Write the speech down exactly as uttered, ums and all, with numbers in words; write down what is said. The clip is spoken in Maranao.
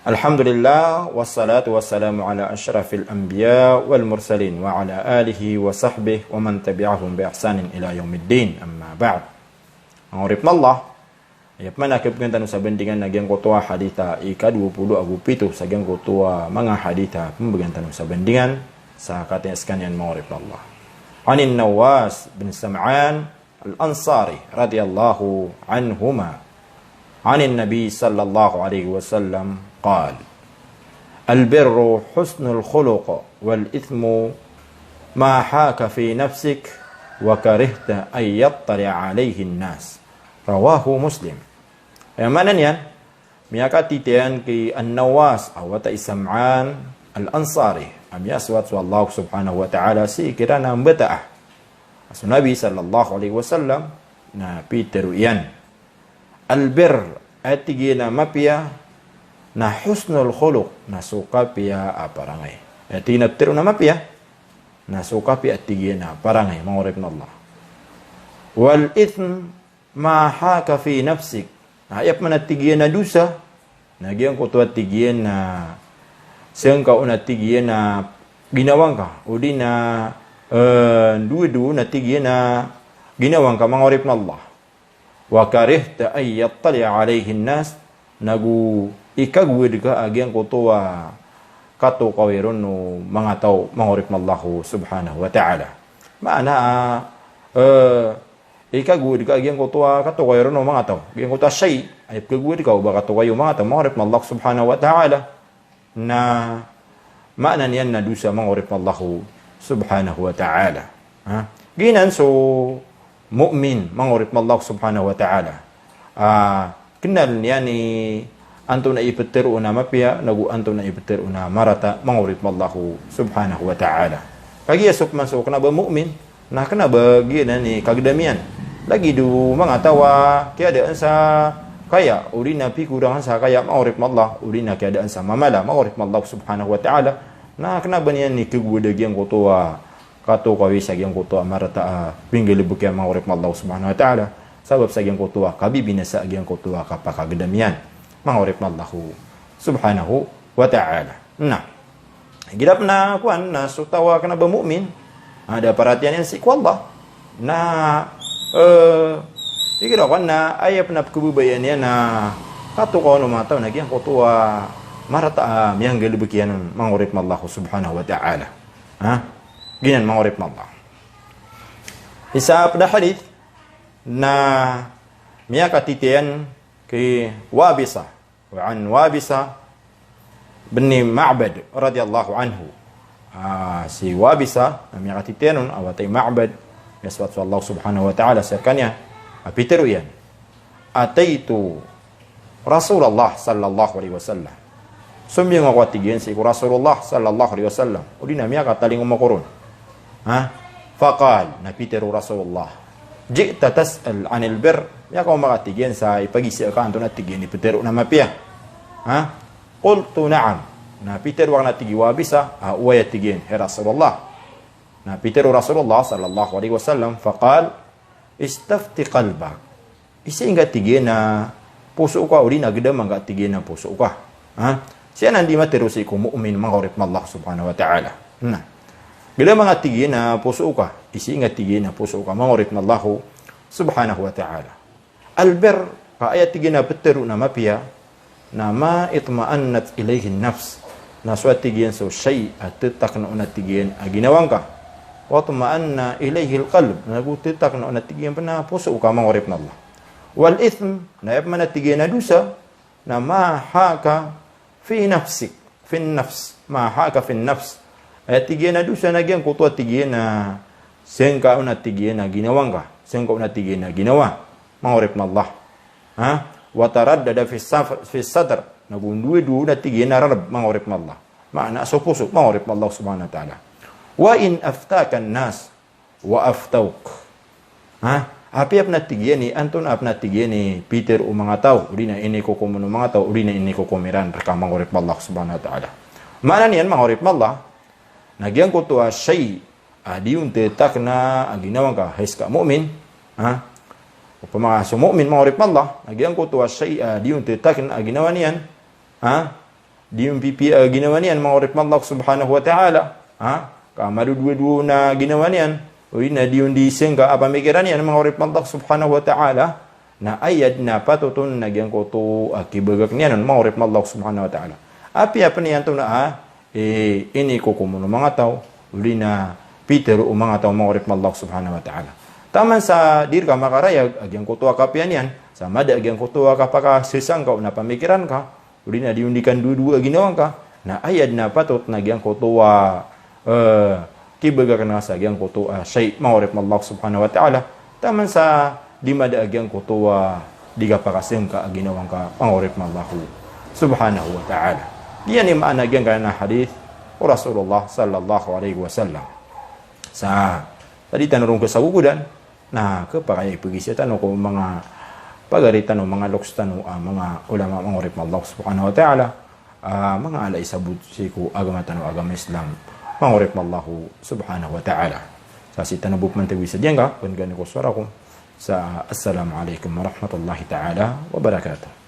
Alhamdulillah, wassalatu wassalamu ala ashrafil anbiya wal mursalin, wa ala alihi wa sahbihi wa man tabi'ahum bi ihsanin ila yaumiddin, amma ba'd. Manga oripn o Allah, aya pman a khabgan tano sa bandingan na giyangkoto a hadith a ika dowa polo ago pito sa giyangkoto a manga hadith a pmbgan tano sa bandingan sa katiya skaniyan, manga oripn o Allah. Anin Nawas bin Sam'an al-Ansari radiyallahu anhuma, anin Nabi sallallahu alaihi wasallam, qal: "Al-birru husnul khuluq, wal ithmu ma haka fi nafsik wa karihta an yattali'a alaihin nas." Rawahu Muslim. Aya maana niyan, miyakatitayan ki An-Nawas a wata i Sam'an Al-Ansari a miyasowat so Allah subhanahu wa ta'ala sii kiran a mbataa. So Nabi sallallahu alaihi wasallam na pitharo iyan: "Al-birr," aya tig iyan a mapiya, "na husnul khuluq," na so kapiya a parangay. Aya tig iyan a pitharo na mapiya, na so kapiya a tig iyan a parangay, manga oripn o Allah. "Wal ithm ma haka fi nafsik." Na aya pman a tig iyan a dosa na giyangkoto a tig iyan a sangka on a tig iyan a ginawa ngka, odi na, eh, dowa-dowa on a tig iyan a ginawa ngka, manga oripn o Allah. "Wa karihta an yattali'a alaihin nas," nago ikagowad ka a giyangkoto a katokawi ron o manga taw, manga oripn o Allah subhanahu wa ta'ala. Maana a, eh, ikagowad ka a giyangkoto a katokawi ron o manga taw. Giyangkoto a shay, aya pkhagowad ka o ba katokawi o manga taw, manga oripn o Allah subhanahu wa ta'ala. Na maana niyan na dosa, manga oripn o Allah subhanahu wa ta'ala. Ha? Giyanan so mu'min, manga oripn o Allah subhanahu wa ta'ala. Ah, knal niyan i antonaa i ptharoon a mapiya, nago antonaa i ptharoon a marata, manga oripn o Allah subhanahu wa ta'ala. Kagiya so pman so kna ba mu'min, na kna ba giyanan i kagdam iyan. Lagid o manga taw a kiyadaan sa kaya, odi na pikorangan sa kaya, manga oripn o Allah, odi na kiyadaan sa mamala, manga oripn o Allah subhanahu wa ta'ala. Na kna ba niyan i kagowad a giyangkoto a katokawi sa giyangkoto a marata a pinggalbk iyan, manga oripn o Allah subhanahu wa ta'ala. Sabap sa giyangkoto a kabibinasa a giyangkoto a kapakagdam iyan, manga oripn o Allah subhanahu wa ta'ala. Na igira pn a kowan na so taw a kna ba mu'min, a da paratiyayaan iyan sii ko Allah. Na, eh, igira kowan na aya pn a pkhababayaan iyan a katokawan o manga taw na giyangkoto a marata a miyanggalbk iyan on, manga oripn o Allah subhanahu wa ta'ala. Ha? Giyanan, manga oripn o Allah. Isa pn a hadith na miyakatitayan ki Wabisa, wa an Wabisa bin Ma'bad radiyallahu anhu. Ah, si Wabisa, na miyakatitayan on a wata i Ma'bad, miyasowat so Allah subhanahu wa ta'ala skaniyan, a pitharo iyan: "Ataitu Rasulullah sallallahu alaihi wasallam." Somiyong ako, a tig iyan, sii ko Rasulullah sallallahu alaihi wasallam, odi na miyakatalingoma ako ron. Ha? Faqal, na pitharo o Rasulullah: "Ji'ta tas'al anil birr?" Miyakaoma ka, a tig iyan, sa ipagizaan ka antonaa, a tig iyan, i ptharoon a mapiya. Ha? Qultu na'am. Na pitharo akn, a tig i Wabisa, a oway, a tig iyan, hay Rasulullah. Na pitharo o Rasulullah sallallahu alaihi wasallam, faqal: "Istafti qalbak." Isii ngka, a tig iyan, a poso ka, odi na gdama ngka, a tig iyan, a poso ka. Ha? Sii anan di matharo sii ko mu'min, manga oripn o Allah subhanahu wa ta'ala. Na gdama ngka, a tig iyan, a poso ka. Isii ngka, a tig iyan, a poso ka, manga oripn o Allah subhanahu wa ta'ala. Al-birr, ka aya, tig iyan, a ptharoon a mapiya, na ma itma'annat ilaihin nafs. Na so, a tig iyan, so shay a ttakna on, a tig iyan, a ginawa ngka. Watma'anna ilaihil qalb. Nago ttakna on, a tig iyan, pn a poso ka, manga oripn o Allah. Wal ithm, na aya pman, a tig iyan, a dosa, na ma haka fi nafsik, fin nafs, ma haka fin nafs. Aya, tig iyan, a dosa na giyangkoto, a tig iyan, a sangka on, a tig iyan, a ginawa ngka, sangka on, a tig iyan, a ginawa, manga oripn o Allah. Ha? Wa taraddada fi saf-, fi sadr. Nago ndowa-dowa on, a tig iyan, a rarb, manga oripn o Allah. Maana so poso, manga oripn o Allah subhanahu wa ta'ala. Wa in aftaka an-nas wa aftawk. Ha? Apiya pn, a tig iyan, i antonaa pn, a tig iyan, i pitharo o manga taw, odi na inikokom o manga taw, odi na inikokom iran rka, manga oripn o Allah subhanahu wa ta'ala. Maana niyan, manga oripn o Allah, na giyangkoto a shay a di on ttakna a ginawa ngka, hay ska mu'min. Ha? Opama ka so mu'min, manga oripn o Allah, na giyangkoto a shay a di on ttakna a ginawa niyan, ha? di on pipiya a ginawa niyan, manga oripn o Allah subhanahu wa ta'ala. Ha? Ka madodowa-dowa on a ginawa niyan, odi na di on di sangka a pamikiran iyan, manga oripn o Allah subhanahu wa ta'ala, na aya dn a patot on na giyangkoto a kibagak niyan on, manga oripn o Allah subhanahu wa ta'ala. Apiya pn iyan oto na, ha, e, inikokom on o manga taw, odi na pitharo o manga taw, manga oripn o Allah subhanahu wa ta'ala. Taman sa di rka makarayag a giyangkoto a kapiya niyan, sa mada a giyangkoto a kapakasasangka on a pamikiran ka, odi na di on di kandodowa a ginawa ngka, na aya dn a patot na giyangkoto a, e, kibagak ngka sa giyangkoto a shay, manga oripn o Allah subhanahu wa ta'ala, taman sa di mada a giyangkoto a di kapakasangka a ginawa ngka, manga oripn o Allah subhanahu wa ta'ala. Giya i maana giyangkanan a hadith o Rasulullah sallallahu alaihi wasallam. Sa, sa di tano ron kasagogodan, na khapakay a ipagisa tano ko manga pagari tano, manga loks tano, a, manga ulama, manga oripn o Allah subhanahu wa ta'ala, a, manga ala i sabot sii ko agama tano a agama Islam, manga oripn o Allah subhanahu wa ta'ala. Sa sii tano bo pman tagoi sa giyangka, pangni ko sowara ko sa, assalamu alaikum warahmatullahi ta'ala wabarakatuh.